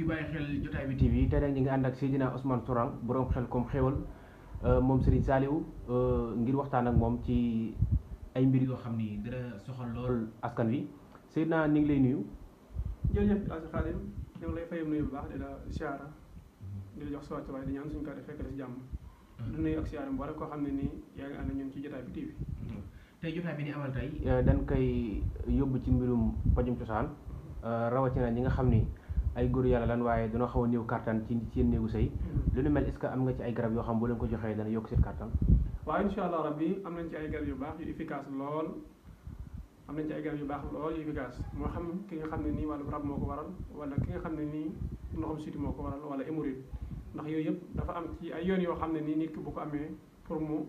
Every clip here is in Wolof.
ñu bàyyi xel jotaay bi TV tey nag ñu ngi ànd ak Seydina Ousmane Sourang borom xel comme xéwal moom Serigne Saliou ngir waxtaan ak moom ci ay mbir yoo xam ni dina soxal lool askan wi Seydina ñu ngi lay nuyu. jërëjëf Asi Xaadim ñu ngi lay fayam nuyu bu baax di la siyaara di la jox sa wàccuwaay di ñaan suñu kàddu fekk la si jàmm. du nuyu ak siyaara mboolem koo xam ne nii yaa ngi ànd ñun ci jotaay bi TV. tey jotaay bi ni amal tey dañ koy yóbbu ci mbirum pajum cosaan rawatina ñi nga xam ni ay góor yàlla lan waaye dina xaw a néew kàttan ci seen néegu sëy lu nu mel est-ce que am nga ci ay garab yoo xam boo leen ko joxee dana yokk seen kàttan. waaw incha allah rabbi am nañ ci ay garab yu baax yu efficace lool am nañ ci ay garab yu baax lool yu efficace moo xam ki nga xam ne nii wàllu rab moo ko waral wala ki nga xam ne nii ndoxam siti moo ko waral wala hémorroïde ndax yooyu yëpp dafa am ci ay yoon yoo xam ne nii nit ki bu ko amee pour mu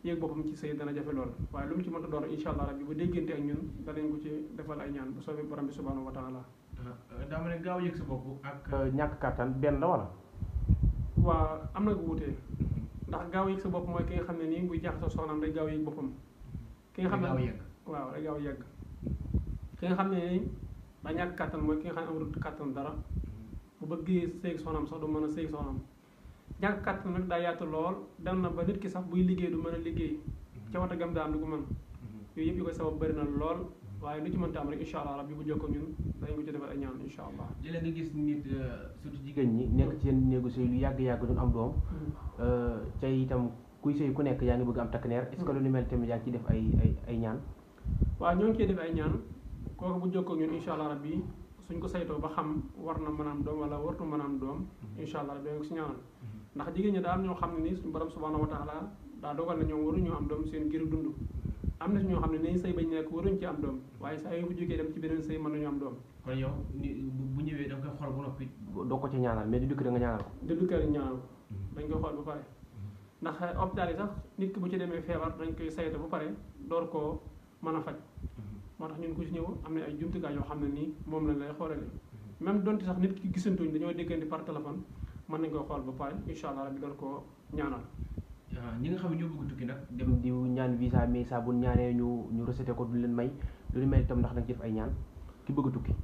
yéeg boppam ci sëy dana jafe lool waaye lu mu ci mënta doon incha allah rabbi bu déggante ak ñun danañ ko ci defal ay ñaan bu soobee borom bi subhanahu wa taala. daa ma ne gaaw yëg sa bopp ak ñàkk kàttan benn la wala. waa am na ko wutee ndax gaaw yëg sa bopp mooy ki nga xam ne nii buy jaaxasoo soxnaam day gaaw yëg boppam. ki nga xam ne waaw day gaaw yegg ki nga xam ne nii daa ñàkk kàttan mooy ki nga xam ne amul kàttan dara bu bëggee sëy soxnaam sax du mën a sëy soxnaam ñàkk kàttan nag daa yaatu lool dem na ba nit ki sax buy liggéey du mën a liggéey ca wata gam daa am du ko mën yooyu yëpp yi koy sabab bëri na lool waaye lu ci mënta am rek incha allah rabbi bu jokkoo ñun dañ ko ci defal ay ñaan incha allah. léeg-léeg nga gis nit surtout jigéen ñi nekk ci seen néegu sëy lu yàgg-yàgg duñ am doom ca itam kuy sëy ku nekk yaa ngi bëgg am takk-neer est-ce que lu ni mel tamit yaa ngi ciy def ay ñaan. waaw ñoo ngi ciy def ay ñaan kooku bu jokkoo ñun incha allah rabbi suñ ko saytoo ba xam war na mën a am doom wala wartu mën a am doom incha allah rabbi nga ko si ñaanal ndax jigéen ñi daal ñoo xam ne ni suñu borom subhanahu wa taala daa dogal na ñoom waruñu am doom seen giru dund am na si ñoo xam ne nañ sëy bañ nekk waruñ ci am doom waaye saa yoo bu jógee dem ci beneen sëy mën nañu am doom. kon yow bu ñëwee da nga koy xool ba noppi doo ko ci ñaanal mais du dukki da nga ñaanal ko. du dukki rek ñaanal ko dañ koy xool ba pare ndax hôpital yi sax nit ki bu ci demee feebar dañ koy saytu ba pare door koo mën a faj moo tax ñun ku si ñëw am na ay jumtukaay yoo xam ne nii moom lañ lay xoolale même donte sax nit ki gisantuñ dañoo déggante par téléphone mën nañ koy xool ba pare incha allah rabbi door koo ñaanal. ñi nga xam ne ñoo bëgg tukki nag dem di ñaan visa mais saa bu ñaanee ñu rejeté ko du leen may lu ñu mel itam ndax dañ ci def ay ñaan ki bëgg tukki.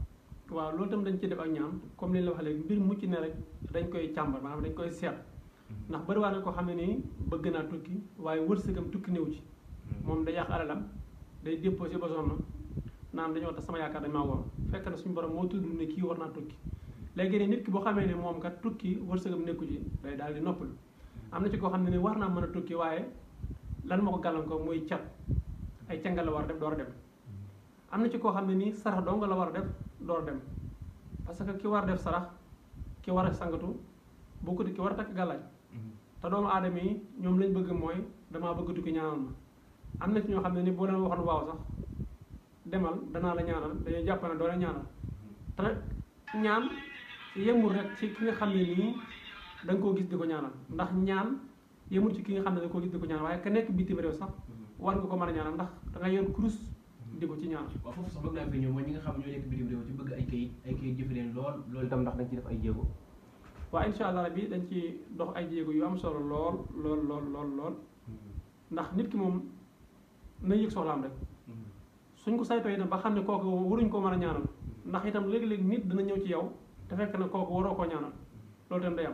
waaw loolu itam dañ ci def ak ñaan comme li la wax léegi mbir mucc ne rek dañ koy càmbar maanaam dañ koy seet ndax bëri waa na koo xam ne nii bëgg naa tukki waaye wërsëgam tukki néew ci moom day yàq alalam day déposé ba sonn naan dañoo tax sama yaakaar dañ maa woo fekk na suñu borom moo tudd ne kii war naa tukki léegi ne nit ki boo xamee ne moom kat tukki wërsëgam nekku ci day daal di noppalu am na ci koo xam ne ni war naa mën a tukki waaye lan moo ko gàllankoor muy cat ay cangal la war a def door a dem am na ci koo xam ne nii sarax dong la war a def door a dem parce que ki war a def sarax ki war a sangatu bokkut ki war a takk gàllaaj te doomu aadama yi ñoom lañ bëgg mooy damaa bëgg tukki ñaanal ma am na ci ñoo xam ne ni boo leen waxoon waaw sax demal danaa la ñaanal dañuy jàpp ne doo la ñaanal te ñaan yemul rek ci ki nga xam ne nii da nga koo gis di ko ñaanal ndax ñaan yemul ci ki nga xam ne da nga koo gis di ko ñaanal waaye ka nekk bitim réew sax war nga ko mën a ñaanal ndax da nga yor kurus di ko ci ñaanal. waaw foofu sax bëgg naa fi ñëw mooy ñi nga xam ñoo nekk bitim réew ci bëgg ay kayit jëfe leen loolu itam ndax dañ ci def ay jéego. waaw incha allah rabbi dañ ci dox ay jéego yu am solo lool ndax nit ki moom na yëg soxlaam rek suñ ko saytoo itam ba xam ne kooku waruñ koo mën a ñaanal ndax itam léegi-léegi nit dina ñëw ci yow te fekk na kooku waroo koo ñaanal loolu itam day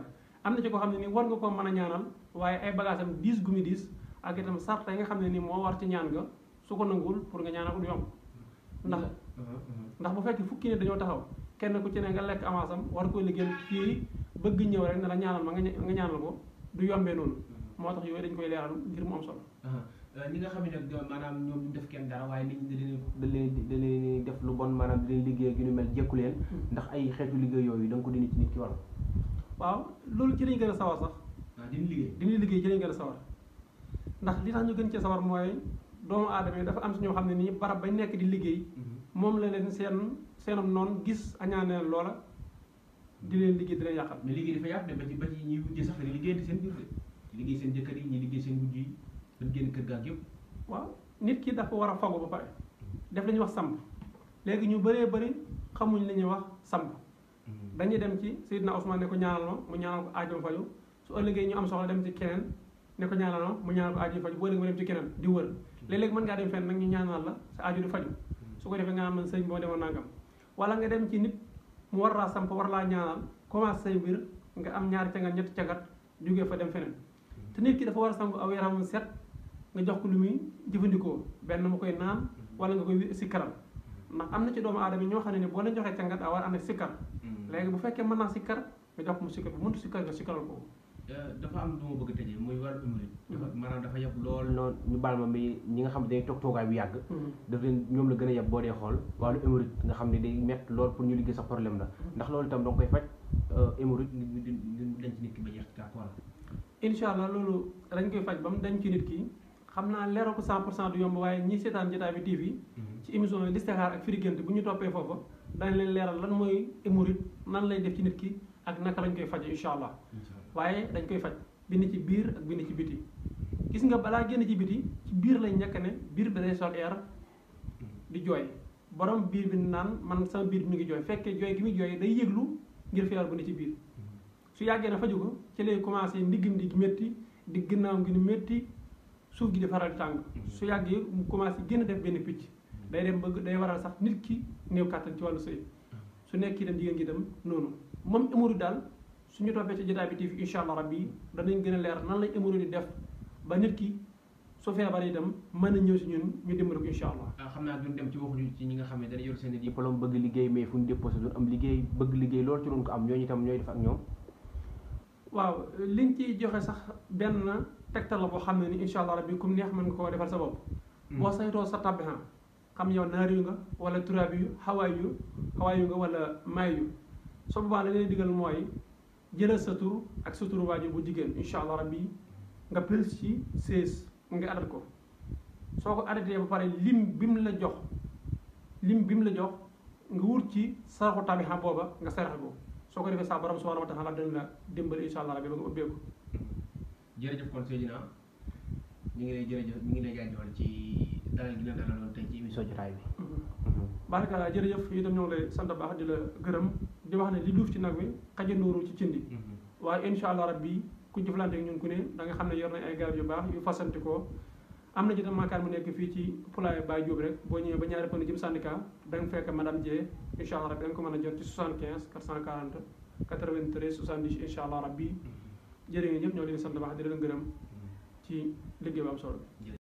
am na ci koo xam ne nii war nga koo mën a ñaanal waaye ay bagage am 10 gumi 10 ak itam sarta yi nga xam ne nii moo war ci ñaan nga su ko nanguwul pour nga ñaanal ko du yomb ndax bu fekkee fukki nit dañoo taxaw kenn ku ci ne nga lekk avance am war koo liggéeyal kii bëgg ñëw rek ne la ñaanal ma nga ñaanal ko du yombee noonu moo tax yooyu dañ koy leeral ngir mu am solo. ñi nga xam ne nag maanaam ñoom ñu def kenn dara waaye nit ñi da leen def lu bon maanaam di leen liggéey gi ñu mel jekku leen ndax ay xeetu liggéey yooyu da nga ko dindi ci nit ki wala. waaw loolu ci lañ gën a sawar sax. dindi liggéey ci lañ gën a sawar ndax li tax ñu gën cee sawar mooy doomu aadama yi dafa am si ñoo xam ne nii barab bañ nekk di liggéey moom la leen seenam noonu gis añaaneel loola di leen liggéey di leen yàqal. mais liggéey dafa yàq ne ba ci ñuy wujjee sax dañuy liggéey seen biir liggéey seen jëkkër yi ñi liggéey seen wujj yi dañ génn kër gaak yëpp. waaw nit ki dafa war a fagu ba pare def la ñuy wax samp léegi ñu bëree bëri xamuñ li ñuy wax samp dañuy dem ci Seydina Ousmane ne ko ñaanal ma mu ñaanal ko aajo faju su ëllëgee ñu am soxla dem ci keneen ne ko ñaanal ma mu ñaanal ko aajo faju boo ëllëgee mu dem ci keneen di wër léeg-léeg mën ngaa dem fenn nag ñu ñaanal la sa aajo di faju su ko defee nga am sëñ boo demoon nangam wala nga dem ci nit mu war laa samp war laa ñaanal commencé say mbir nga am ñaari cangat ñetti cangat jógee fa dem feneen te nit ki dafa war a sangu aw yaramam set nga jox ko lu muy jëfandikoo benn mu koy naan wala nga koy sikkaral ndax am na ci doomu aadama yi ñoo xam ne ni boo leen joxee cangat a war am na sikkar léegi bu fekkee mën naa sikkar nga jox ko mu sikkar bu mënut sikkar nga sikkaral ko. dafa am lu ma bëgg a tëjee muy wàllu hémorroïde maanaam dafa yab lool noonu ñu baal ma mi ñi nga xam ne dañuy toog toogaay bu yàgg daf leen ñoom la gën a yab boo dee xool wàllu hémorroïde nga xam ne day métti lool pour ñu liggéey sax problème la ndax loolu itam da nga koy faj hémorroïde dañ ci nit ki ba jeex kaa wala incha allah loolu dañ koy faj ba mu dañ ci nit ki xam naa leeral ko 100% du yomb waaye ñi seetaan jotaay bi TV ci émission yi listixaar ak firi gént bu ñu toppee foofa dañ leen leeral lan mooy hémorroïde nan lay def ci nit ki ak naka lañ koy faj incha allah waaye dañ koy faj bind ci biir ak bind ci biti gis nga balaa génn ci biti ci biir lañ ñàkk ne biir bi day sol air di jooy borom biir bi naan man sama biir bi mi ngi jooy fekkee jooy gi muy jooy day yëglu ngir feebar bu ne ci biir su yàggee na faju ko ci lay commencé ndiggam di métti di ginnaaw ngi ni métti suuf gi di faral di tàng su yàggee mu commencé génn def benn picc day dem bëgg day waral sax nit ki néew kàttan ci wàllu sëy su nekk itam jigéen gi itam noonu moom hémorroïde daal suñu toppee ci jotaay bi TV incha allah rabbi danañ gën a leer nan lañ hémorroïde di def ba nit ki su feebar itam mën a ñëw si ñun ñu dimbali ko incha allah. xam naa duñ dem ci waxuñu ci ñi nga xam ne dañu yor seen i diplôme bëgg liggéey mais fu ñu déposé duñ am liggéey bëgg liggéey loolu ci doon ko am ñooñu itam ñooy def ak ñoom. waaw liñ ciy joxe sax benn tegtal la boo xam ne ni incha allah rabbi comme neex mën nga koo defal sa bopp. boo saytoo sa tabihan xam yow naar yu nga wala turaab yu xawaay yu nga wala maay yu soo boobaa la leen digal mooy jëlal sa tur ak sa turu waajur bu jigéen incha allah rabbi nga pël ci 16 nga adat ko soo ko adatee ba pare lim bi mu la jox nga wut ci saraxu tabihan booba nga saraxe ko soo ko defee sa borom subhanahu wa taala dana la dimbali incha allah rabbi ba nga ubbeeku. jërëjëf kon Seydina ñu ngi lay jaajëfal ci dalal gi nga dalaloon tey ci émission jotaay bi. baraka jërëjëf itam ñoo ngi lay sant baax di la gërëm di wax ne li duuf ci nag wi xajandoorul ci cindi waaye incha allah rabbi ku jëflante ak ñun ku ne da nga xam ne yor nañ ay garab yu baax yu fasanti ko am na ci tam maakaar mu nekk fii ci Poulaye Baye Diop rek boo ñëwee ba ñaari pënd jëm syndicat da nga fekk madame Dieng incha allah rabbi da nga ko mën a jot ci 75 440 93 70 incha allah rabbi jërë ngeen ñëpp ñoo leen sant baax di leen gërëm ci liggéey bu am solo bi